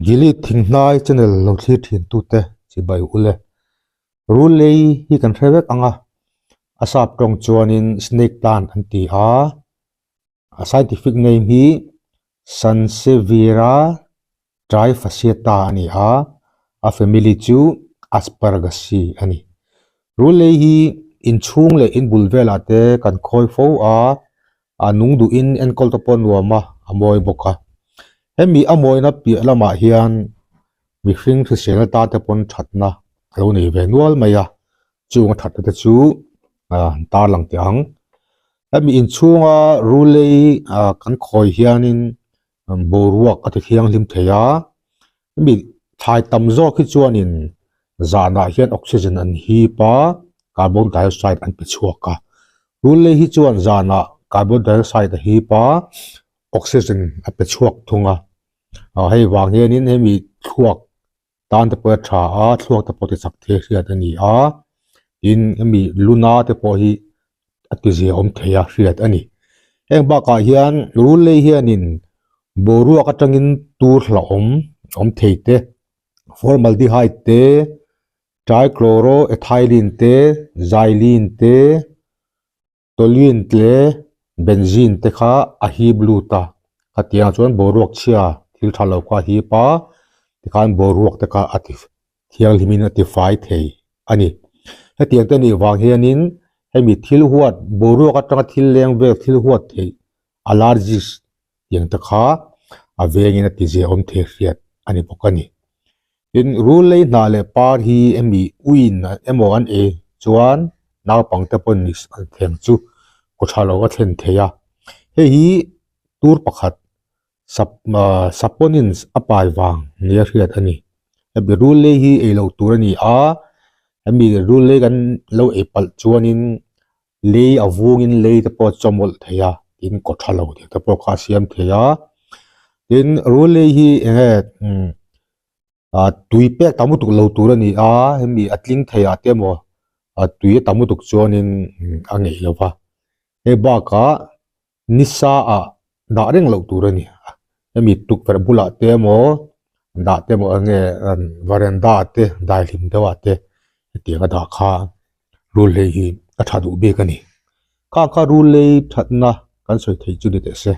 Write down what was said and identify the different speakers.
Speaker 1: Gili Thinghnai channel lo thlir thin tute chibai ule. Rul lei hi kan hre vek ang a, a sap tawng chuanin snake plant an ti a, a scientific name hi Sansevieria trifasciata a ni a, a family chu Asparagaceae a ni. Rul lei hi inchhung leh inbul velah te kan khawi fo a, a nung duhin enkawl te pawh a nuam a, a mawi bawk a. Hemi a mawina piah lamah hian mihring hriselna tan te pawn thatna a lo nei ve nual mai a, chung a thatna te chu an tarlang teh ang. Hemi inchhunga rul lei kan khawi hianin boruak a ti thianghlim thei a, hemi thlai tam zawk hi chuanin zanah hian oxygen an hip a, carbon dioxide an pe chhuak a, rul lei hi chuan zanah carbon dioxide a hip a, oxygen a pe chhuak thung a, hei vang hianin hemi thluak tan te pawh a tha a, thluak te pawh ti chak thei hriat a ni a, tin hemi luna te pawh hi a ti zia awm thei a hriat a ni. Heng bakah hian rul lei hianin boruak atangin tur hlauhawm awm thei te, formaldehyde te, trichloroethylene te, xylene te, Toluene leh benzene te kha a hip lut a, khatiang chuan boruak chhia thil tha lo kha a hip a, tikhan boruak te kha a ti thianghlim in a ti fai thei a ni. Hetiang te nih vang hianin hemi thil huat boruak atanga thil leng vel thil huat theih allergies tiang te kha a vengin a ti ziahawm thei hriat a ni bawk a ni. Tin, rul lei hnah leh par hi emi uiin emaw an ei chuan naupangte pawn an thleng chu kaw tha lo a thlen thei a. Hei hi tur pakhat sap saponins a pai vang nia hriat a ni. Hemi rul lei hi ei loh tur a ni a, hemi rul lei kan lo ei palh chuanin Lei a vungin lei te pawh a chawmawlh thei a, tin kaw tha lo tih te pawh kha a siam thei a. Tin, rul lei hi eng nge umm ah tui pek tam lutuk lo tur a ni a, hemi a tling thei ah te emaw ah tui a tam lutuk chuanin a ngeih lo va. Hei bakah nisa ah dah reng loh tur a ni. Hemi tukverh bulah te emaw dah te emaw eng nge varanda ah te daihlim deuh ah te hetiang a dah kha rul lei hi a tha duh bik a ni. Kha kha rul lei thatna kan sawi theih chu ni teh se.